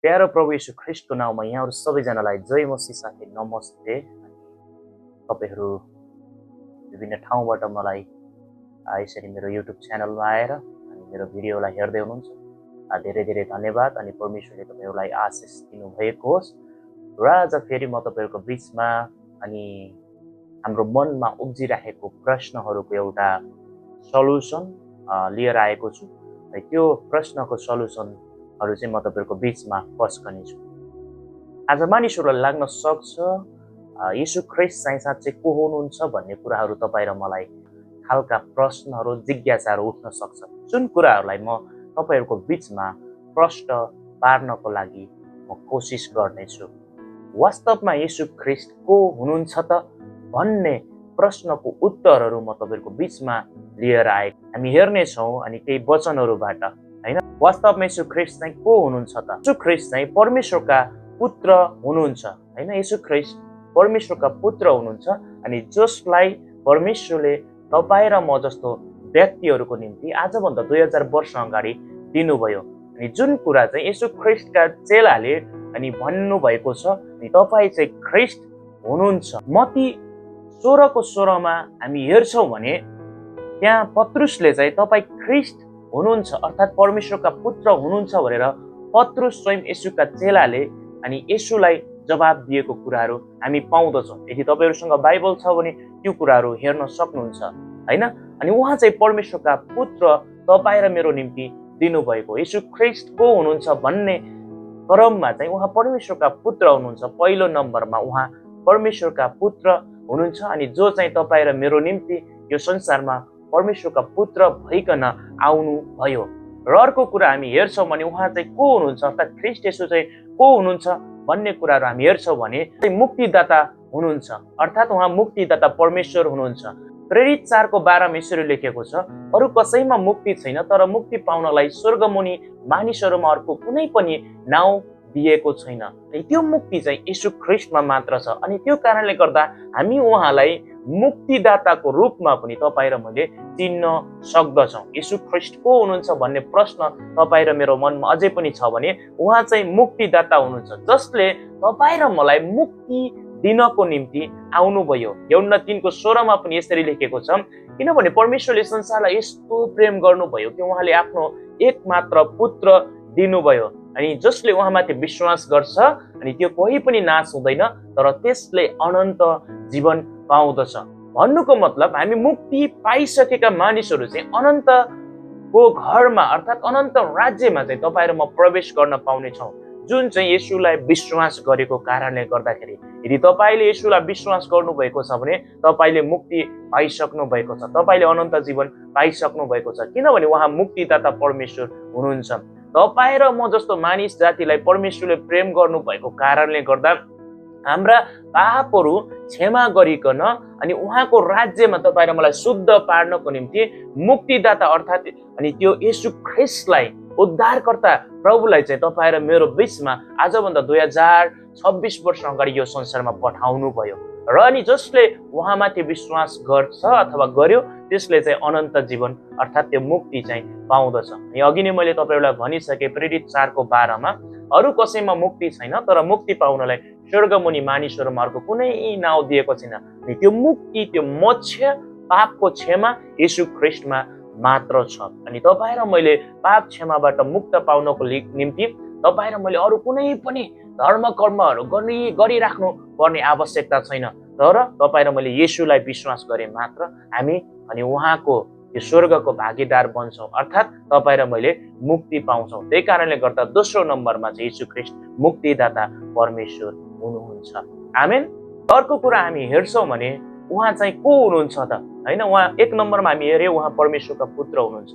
प्यारो प्रभु यीशु ख्रिस्टको नाउँमा यहाँहरू सबैजनालाई जय मसीह साथै नमस्ते। तपाईँहरू विभिन्न ठाउँबाट मलाई यसरी मेरो युट्युब च्यानलमा आएर अनि मेरो भिडियोलाई हेर्दै हुनुहुन्छ। धेरै धेरै धन्यवाद अनि परमेश्वरले तपाईँहरूलाई आशिष दिनुभएको होस्। र आज फेरि म तपाईँहरूको बिचमा अनि हाम्रो मनमा उब्जिरहेको प्रश्नहरूको एउटा सल्युसन लिएर आएको छु। त्यो प्रश्नको सल्युसनहरू चाहिँ म तपाईँहरूको बिचमा पस्कनेछु। आज मानिसहरूलाई लाग्न सक्छ यीशु ख्रिस्ट चाहिँ साँच्चै को हुनुहुन्छ भन्ने कुराहरू तपाईँ र मलाई खालका प्रश्नहरू जिज्ञासाहरू उठ्न सक्छ, जुन कुराहरूलाई म तपाईँहरूको बिचमा प्रश्न पार्नको लागि म कोसिस गर्नेछु। वास्तवमा यीशु ख्रिस्ट को हुनुहुन्छ त भन्ने प्रश्नको उत्तरहरू म तपाईँहरूको बिचमा लिएर आएको हामी हेर्नेछौँ अनि केही वचनहरूबाट, हैन। वास्तवमा यीशु ख्रिस्ट चाहिँ को हुनुहुन्छ त? यीशु ख्रिस्ट चाहिँ परमेश्वरका पुत्र हुनुहुन्छ, हैन। यीशु ख्रिस्ट परमेश्वरका पुत्र हुनुहुन्छ अनि जसलाई परमेश्वरले तपाईँ र म जस्तो व्यक्तिहरूको निम्ति आजभन्दा 2000 वर्ष अगाडि दिनुभयो। अनि जुन कुरा चाहिँ यीशु ख्रिस्टका चेलाले अनि भन्नुभएको छ अनि तपाईँ चाहिँ ख्रिस्ट हुनुहुन्छ। मत्ती 16:16मा हामी हेर्छौँ भने त्यहाँ पत्रुसले चाहिँ तपाईँ ख्रिस्ट हुनुहुन्छ अर्थात् परमेश्वरका पुत्र हुनुहुन्छ भनेर पत्रुस स्वयं येशूका चेलाले अनि येशूलाई जवाब दिएको कुराहरू हामी पाउँदछौँ। यदि तपाईँहरूसँग बाइबल छ भने त्यो कुराहरू हेर्न सक्नुहुन्छ, हैन। अनि उहाँ चाहिँ परमेश्वरका पुत्र तपाईँ र मेरो निम्ति दिनुभएको यीशु ख्रिस्ट को हुनुहुन्छ भन्ने क्रममा चाहिँ उहाँ परमेश्वरका पुत्र हुनुहुन्छ। पहिलो नम्बरमा उहाँ परमेश्वरका पुत्र हुनुहुन्छ अनि जो चाहिँ तपाईँ र मेरो निम्ति यो संसारमा परमेश्वरका पुत्र भइकन आउनु भयो। र अर्को कुरा हामी हेर्छौँ भने उहाँ चाहिँ को हुनुहुन्छ अर्थात् ख्रिस्ट येशू चाहिँ को हुनुहुन्छ भन्ने कुराहरू हामी हेर्छौँ भने मुक्तिदाता हुनुहुन्छ अर्थात् उहाँ मुक्तिदाता परमेश्वर हुनुहुन्छ। प्रेरित 4:12मा यसरी लेखेको छ, अरू कसैमा मुक्ति छैन तर मुक्ति पाउनलाई स्वर्गमुनि मानिसहरूमा अर्को कुनै पनि नाउँ दिएको छैन। त्यो मुक्ति चाहिँ यीशु ख्रिस्टमा मात्र छ अनि त्यो कारणले गर्दा हामी उहाँलाई मुक्तिदाताको रूपमा पनि तपाईँ र मैले चिन्न सक्दछौँ। यीशु ख्रिस्ट को हुनुहुन्छ भन्ने प्रश्न तपाईँ र मेरो मनमा अझै पनि छ भने उहाँ चाहिँ मुक्तिदाता हुनुहुन्छ जसले तपाईँ र मलाई मुक्ति दिनको निम्ति आउनुभयो। यूहन्ना 3:16मा पनि यसरी लेखेको छ, किनभने परमेश्वरले संसारलाई यस्तो प्रेम गर्नुभयो कि उहाँले आफ्नो एकमात्र पुत्र दिनुभयो अनि जसले उहाँमाथि विश्वास गर्छ अनि त्यो कोही पनि नाश हुँदैन तर त्यसले अनन्त जीवन पाउँदछ। भन्नुको मतलब हामी मुक्ति पाइसकेका मानिसहरू चाहिँ अनन्तको घरमा अर्थात् अनन्त राज्यमा चाहिँ तपाईँ र म प्रवेश गर्न पाउनेछौँ, जुन चाहिँ येशूलाई विश्वास गरेको कारणले गर्दाखेरि। यदि तपाईँले येशूलाई विश्वास गर्नुभएको छ भने तपाईँले मुक्ति पाइसक्नु भएको छ, तपाईँले अनन्त जीवन पाइसक्नु भएको छ, किनभने उहाँ मुक्तिदाता परमेश्वर हुनुहुन्छ। तपाईँ र म जस्तो मानिस जातिलाई परमेश्वरले प्रेम गर्नुभएको कारणले गर्दा हाम्रा पापहरू क्षमा गरिकन अनि उहाँको राज्यमा तपाईँ र मलाई शुद्ध पार्नको निम्ति मुक्तिदाता अर्थात् अनि त्यो यीशु ख्रिस्टलाई उद्धारकर्ता प्रभुलाई चाहिँ तपाईँ र मेरो बिचमा आजभन्दा 2026 वर्ष अगाडि यो संसारमा पठाउनु भयो र अनि जसले उहाँमाथि विश्वास गर्छ अथवा गर्यो त्यसले चाहिँ अनन्त जीवन अर्थात् त्यो मुक्ति चाहिँ पाउँदछ। अघि नै मैले तपाईँहरूलाई भनिसकेँ प्रेरित 4:12मा अरू कसैमा मुक्ति छैन तर मुक्ति पाउनलाई स्वर्गमुनि मानिसहरूमा अर्को कुनै नाउँ दिएको छैन। त्यो मुक्ति त्यो मोक्ष पापको क्षमा यीशु ख्रिस्टमा मात्र छ अनि तपाईँ र मैले पाप क्षमाबाट मुक्त पाउनको निम्ति तपाईँ र मैले अरू कुनै पनि धर्म कर्महरू गरिराख्नु पर्ने आवश्यकता छैन तर तपाईँ र मैले येशूलाई विश्वास गरे मात्र हामी अनि उहाँको यो स्वर्गको भागीदार बन्छौँ अर्थात् तपाईँ र मैले मुक्ति पाउँछौँ। त्यही कारणले गर्दा दोस्रो नम्बरमा चाहिँ यीशु ख्रिस्ट मुक्तिदाता परमेश्वर हुनुहुन्छ। आमेन। अर्को कुरा हामी हेर्छौँ भने उहाँ चाहिँ को हुनुहुन्छ त, हैन। उहाँ एक नम्बरमा हामी हेऱ्यौँ उहाँ परमेश्वरका पुत्र हुनुहुन्छ,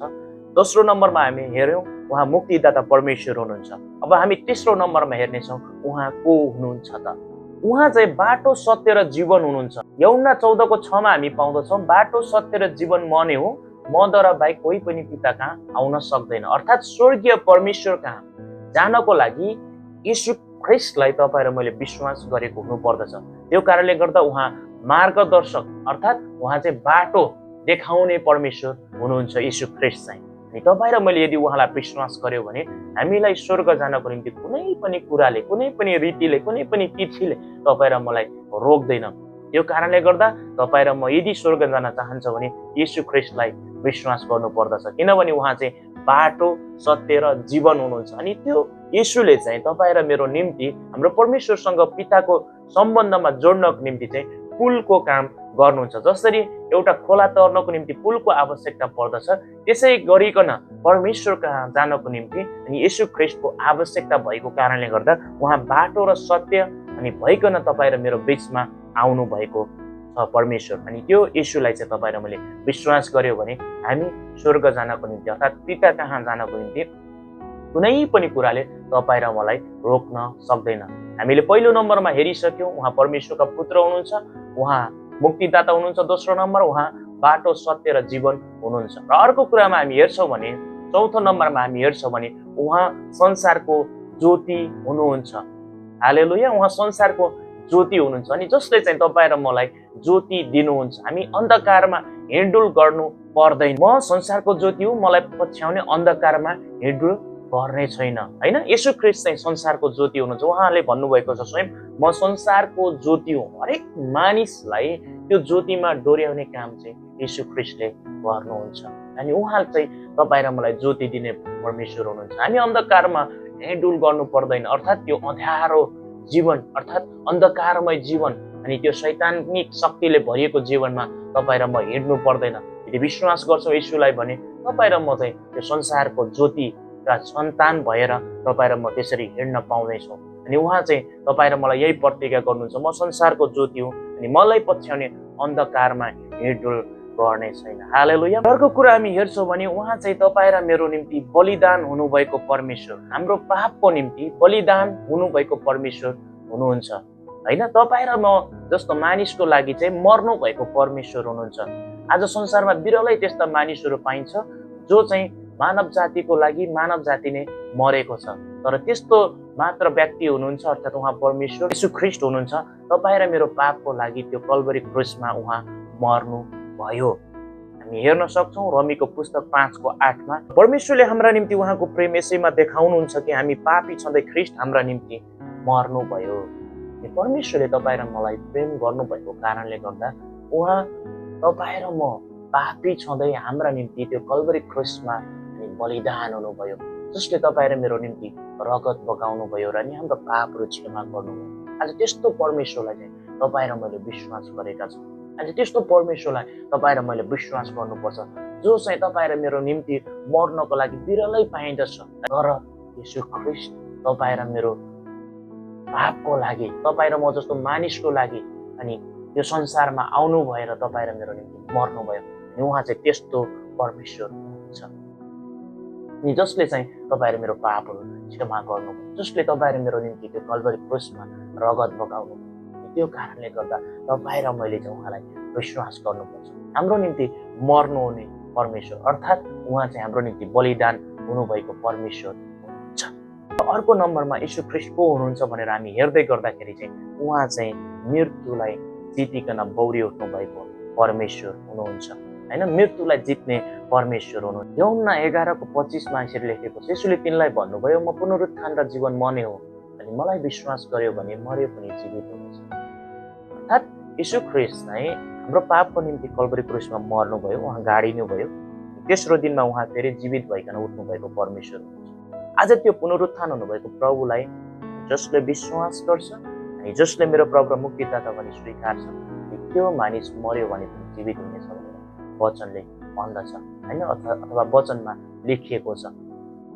दोस्रो नम्बरमा हामी हेऱ्यौँ उहाँ मुक्तिदाता परमेश्वर हुनुहुन्छ। अब हामी तेस्रो नम्बरमा हेर्नेछौँ उहाँ को हुनुहुन्छ त। उहाँ चाहिँ बाटो सत्य र जीवन हुनुहुन्छ। यूहन्ना 14:6मा हामी पाउँदछौँ, बाटो सत्य र जीवन म नै हुँ, मद्वारा बाहेक कोही पनि पिता कहाँ आउन सक्दैन अर्थात् स्वर्गीय परमेश्वर कहाँ जानको लागि यीशु ख्रिस्टलाई तपाईँ र मैले विश्वास गरेको हुनुपर्दछ। त्यो कारणले गर्दा उहाँ मार्गदर्शक अर्थात् उहाँ चाहिँ बाटो देखाउने परमेश्वर हुनुहुन्छ यीशु ख्रिस्ट चाहिँ। अनि तपाईँ र मैले यदि उहाँलाई विश्वास गर्यो भने हामीलाई स्वर्ग जानको निम्ति कुनै पनि कुराले, कुनै पनि रीतिले, कुनै पनि तिथिले तपाईँ र मलाई रोक्दैन। त्यो कारणले गर्दा तपाईँ र म यदि स्वर्ग जान चाहन्छ भने येशू ख्रीष्टलाई विश्वास गर्नु पर्दछ, किनभने उहाँ चाहिँ बाटो, सत्य र जीवन हुनुहुन्छ। अनि त्यो येशूले चाहिँ तपाईँ र मेरो निम्ति हाम्रो परमेश्वरसँग पिताको सम्बन्धमा जोड्नको निम्ति चाहिँ पुलको काम गर्नुहुन्छ। जसरी एउटा खोला तर्नको निम्ति पुलको आवश्यकता पर्दछ, त्यसै गरिकन परमेश्वर कहाँ जानको निम्ति अनि येशू ख्रीष्टको आवश्यकता भएको कारणले गर्दा उहाँ बाटो र सत्य अनि भइकन तपाईँ र मेरो बीचमा आउनु भएको छ परमेश्वर। अनि त्यो येशूलाई चाहिँ तपाईँ र मैले विश्वास गर्यो भने हामी स्वर्ग जानको निम्ति अर्थात् पिता कहाँ जानको निम्ति कुनै पनि कुराले तपाईँ र मलाई रोक्न सक्दैन। हामीले पहिलो नम्बरमा हेरिसक्यौँ, उहाँ परमेश्वरका पुत्र हुनुहुन्छ, उहाँ मुक्तिदाता हुनुहुन्छ। दोस्रो नम्बर उहाँ बाटो, सत्य र जीवन हुनुहुन्छ। र अर्को कुरामा हामी हेर्छौँ भने, चौथो नम्बरमा हामी हेर्छौँ भने उहाँ संसारको ज्योति हुनुहुन्छ। हालेलुया, उहाँ संसारको ज्योति हुनुहुन्छ। अनि जसले चाहिँ तपाईँ र मलाई ज्योति दिनुहुन्छ। हामी अन्धकारमा हिँडडुल गर्नु पर्दैन। म संसारको ज्योति हुँ, मलाई पछ्याउने अन्धकारमा हिँडडुल गर्ने छैन, होइन। येशू ख्रीष्ट चाहिँ संसारको ज्योति हुनुहुन्छ। उहाँले भन्नुभएको छ स्वयं, म संसारको ज्योति हुँ। हरेक मानिसलाई त्यो ज्योतिमा डोर्याउने काम चाहिँ येशू ख्रीष्टले गर्नुहुन्छ। अनि उहाँ चाहिँ तपाईँ र मलाई ज्योति दिने परमेश्वर हुनुहुन्छ। हामी अन्धकारमा हिँडडुल गर्नु पर्दैन, अर्थात् त्यो अँध्यारो जीवन, अर्थात् अन्धकारमय जीवन अनि त्यो शैतानिक शक्तिले भरिएको जीवनमा तपाईँ र म हिँड्नु पर्दैन। यदि विश्वास गर्छौँ येशूलाई भने तपाईँ र म चाहिँ त्यो संसारको ज्योतिका सन्तान भएर तपाईँ र म त्यसरी हिँड्न पाउँदैछौँ। अनि उहाँ चाहिँ तपाईँ र मलाई यही प्रतिज्ञा गर्नुहुन्छ, म संसारको ज्योति हुँ अनि मलाई पछ्याउने अन्धकारमा हिँडडुल गर्ने छैन। हालेलुया। अर्को कुरा हामी हेर्छौँ भने उहाँ चाहिँ तपाईँ र मेरो निम्ति बलिदान हुनुभएको परमेश्वर, हाम्रो पापको निम्ति बलिदान हुनुभएको परमेश्वर हुनुहुन्छ, होइन। तपाईँ र म जस्तो मानिसको लागि चाहिँ मर्नु भएको परमेश्वर हुनुहुन्छ। आज संसारमा बिरलै त्यस्ता मानिसहरू पाइन्छ जो चाहिँ मानव जातिको लागि मानव जाति नै मरेको छ। तर त्यस्तो मात्र व्यक्ति हुनुहुन्छ, अर्थात् उहाँ परमेश्वर येशू ख्रीष्ट हुनुहुन्छ। तपाईँ र मेरो पापको लागि त्यो कल्भरी क्रुसमा उहाँ मर्नु भयो। हामी हेर्न सक्छौँ रोमीको पुस्तक 5:8मा परमेश्वरले हाम्रा निम्ति उहाँको प्रेम यसैमा देखाउनुहुन्छ कि हामी पापी छँदै ख्रीष्ट हाम्रा निम्ति मर्नु भयो। परमेश्वरले तपाईँ र मलाई प्रेम गर्नुभएको कारणले गर्दा उहाँ तपाईँ र म पापी छँदै हाम्रा निम्ति त्यो कल्भरी क्रुसमा बलिदान हुनुभयो, जसले तपाईँ र मेरो निम्ति रगत बगाउनु भयो र अनि हाम्रो पापहरू क्षमा गर्नुभयो। आज त्यस्तो परमेश्वरलाई चाहिँ तपाईँ र मैले विश्वास गरेका छौँ। आज त्यस्तो परमेश्वरलाई तपाईँ र मैले विश्वास गर्नुपर्छ, जो चाहिँ तपाईँ र मेरो निम्ति मर्नको लागि बिरलै पाइँदछ। तर येशू ख्रीष्ट तपाईँ र मेरो पापको लागि, तपाईँ र म जस्तो मानिसको लागि अनि यो संसारमा आउनु भएर तपाईँ र मेरो निम्ति मर्नुभयो। अनि उहाँ चाहिँ त्यस्तो परमेश्वर हुनुहुन्छ, अनि जसले चाहिँ तपाईँ र मेरो पापहरू क्षमा गर्नुभयो, जसले तपाईँ र मेरो निम्ति त्यो कल्भरी क्रुसमा रगत बगाउनु। त्यो कारणले गर्दा तपाईँ र मैले चाहिँ उहाँलाई विश्वास गर्नुपर्छ। हाम्रो निम्ति मर्नुहुने परमेश्वर, अर्थात् उहाँ चाहिँ हाम्रो निम्ति बलिदान हुनुभएको परमेश्वर हुनुहुन्छ। अर्को नम्बरमा येशू ख्रीष्ट को हुनुहुन्छ भनेर हामी हेर्दै गर्दाखेरि चाहिँ उहाँ चाहिँ मृत्युलाई जितिकन बौरी उठ्नु भएको परमेश्वर हुनुहुन्छ, होइन। मृत्युलाई जित्ने परमेश्वर हुनुहुन्छ। यूहन्ना 11:25मा यसरी लेखेको छ, येशूले तिनलाई भन्नुभयो, म पुनरुत्थान र जीवन म नै हो, अनि मलाई विश्वास गर्यो भने मर्यो पनि जीवित हुनेछ। अर्थात् येशू ख्रीष्ट चाहिँ हाम्रो पापको निम्ति कल्भरी क्रुसमा मर्नुभयो, उहाँ गाडिनुभयो, तेस्रो दिनमा उहाँ फेरि जीवित भइकन उठ्नु भएको परमेश्वर हुनुहुन्छ। आज त्यो पुनरुत्थान हुनुभएको प्रभुलाई जसले विश्वास गर्छ अनि जसले मेरो प्रभु र मुक्तिदाता भनी स्वीकार्छ, त्यो मानिस मर्यो भने पनि जीवित हुनेछ भनेर वचनले भन्दछ, होइन, अथवा वचनमा लेखिएको छ।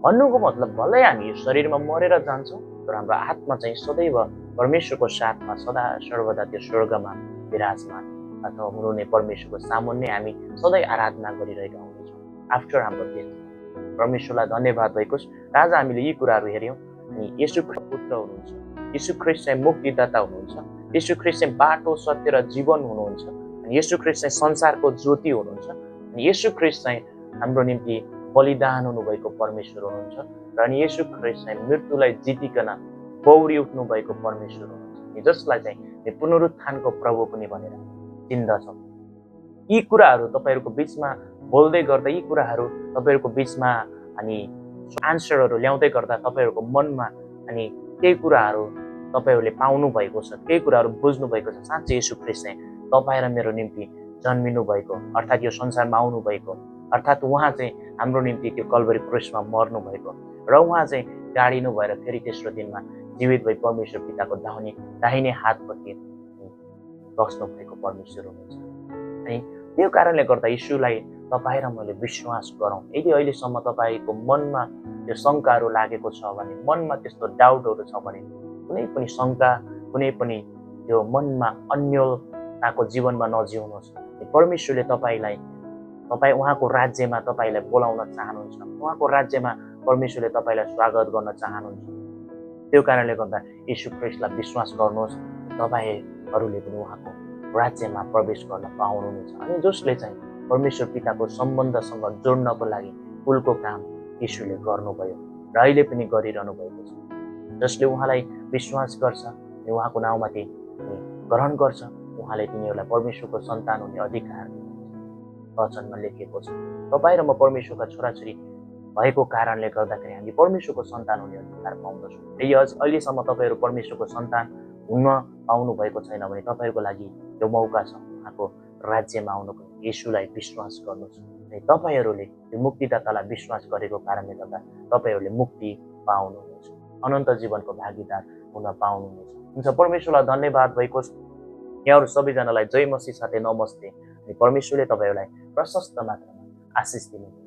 भन्नुको मतलब भलै हामी यो शरीरमा मरेर जान्छौँ, तर हाम्रो आत्मा चाहिँ सदैव परमेश्वरको साथमा सदा सर्वदा त्यो स्वर्गमा विराजमान अथवा हुनुहुने परमेश्वरको सामुन्ने हामी सधैँ आराधना गरिरहेका हुनेछौँ आफ्टर हाम्रो डेथ। परमेश्वरलाई धन्यवाद भइकोस्। आज हामीले यी कुराहरू हेऱ्यौँ। अनि येशू ख्रीष्ट पुत्र हुनुहुन्छ, येशू ख्रीष्ट चाहिँ मुक्तिदाता हुनुहुन्छ, येशू ख्रीष्ट चाहिँ बाटो, सत्य र जीवन हुनुहुन्छ, अनि येशू ख्रीष्ट चाहिँ संसारको ज्योति हुनुहुन्छ, अनि येशू ख्रीष्ट चाहिँ हाम्रो निम्ति बलिदान हुनुभएको परमेश्वर हुनुहुन्छ, र अनि येशू ख्रीष्ट चाहिँ मृत्युलाई जितिकन बौरी उठ्नु भएको परमेश्वर हुनुहुन्छ, जसलाई चाहिँ पुनरुत्थानको प्रभु पनि भनेर चिन्दछौँ। यी कुराहरू तपाईँहरूको बिचमा बोल्दै गर्दा यी कुराहरू तपाईँहरूको बिचमा अनि आन्सरहरू ल्याउँदै गर्दा तपाईँहरूको मनमा अनि केही कुराहरू तपाईँहरूले पाउनु भएको छ, केही कुराहरू बुझ्नु भएको छ। साँच्चै येशू ख्रीष्ट चाहिँ तपाईँ र मेरो निम्ति जन्मिनु भएको, अर्थात् यो संसारमा आउनु भएको, अर्थात् उहाँ चाहिँ हाम्रो निम्ति त्यो कल्भरी क्रुसमा मर्नु भएको र उहाँ चाहिँ गाडिनु भएर फेरि तेस्रो दिनमा जीवित भई परमेश्वर पिताको दाहिने हातपट्टि बस्नु भएको परमेश्वर हुनुहुन्छ। अनि त्यो कारणले गर्दा यीशुलाई तपाईँ र मैले विश्वास गरौँ। यदि अहिलेसम्म तपाईँको मनमा त्यो शङ्काहरू लागेको छ भने, मनमा त्यस्तो डाउटहरू छ भने, कुनै पनि शङ्का, कुनै पनि त्यो मनमा अन्योलताको जीवनमा नजिउनुहोस्। परमेश्वरले तपाईँ उहाँको राज्यमा तपाईँलाई बोलाउन चाहनुहुन्छ, उहाँको राज्यमा परमेश्वरले तपाईँलाई स्वागत गर्न चाहनुहुन्छ। त्यो कारणले गर्दा येशू ख्रीष्टलाई विश्वास गर्नुहोस्, तपाईँहरूले पनि उहाँको राज्यमा प्रवेश गर्न पाउनुहुनेछ। अनि जसले चाहिँ परमेश्वर पिताको सम्बन्धसँग जोड्नको लागि कुलको काम येशूले गर्नुभयो र अहिले पनि गरिरहनु भएको छ। जसले उहाँलाई विश्वास गर्छ अनि उहाँको नाउँमाथि ग्रहण गर्छ, उहाँले तिनीहरूलाई परमेश्वरको सन्तान हुने अधिकार दिनुहुन्छ। वचनमा लेखिएको छ, तपाईँ र म परमेश्वरका छोराछोरी भएको कारणले गर्दाखेरि हामी परमेश्वरको सन्तान हुने अधिकार पाउँदछौँ। यदि अहिलेसम्म तपाईँहरू परमेश्वरको सन्तान हुन पाउनु भएको छैन भने तपाईँहरूको लागि यो मौका छ उहाँको राज्यमा आउनको लागि। येशूलाई विश्वास गर्नुहोस् अनि तपाईँहरूले यो मुक्तिदातालाई विश्वास गरेको कारणले गर्दा तपाईँहरूले मुक्ति पाउनुहुनेछ, अनन्त जीवनको भागीदार हुन पाउनुहुनेछ। हुन्छ, परमेश्वरलाई धन्यवाद भइकोस्। यहाँहरू सबैजनालाई जय मसीह साथै नमस्ते। अनि परमेश्वरले तपाईँहरूलाई प्रशस्त मात्रामा आशिष दिनु।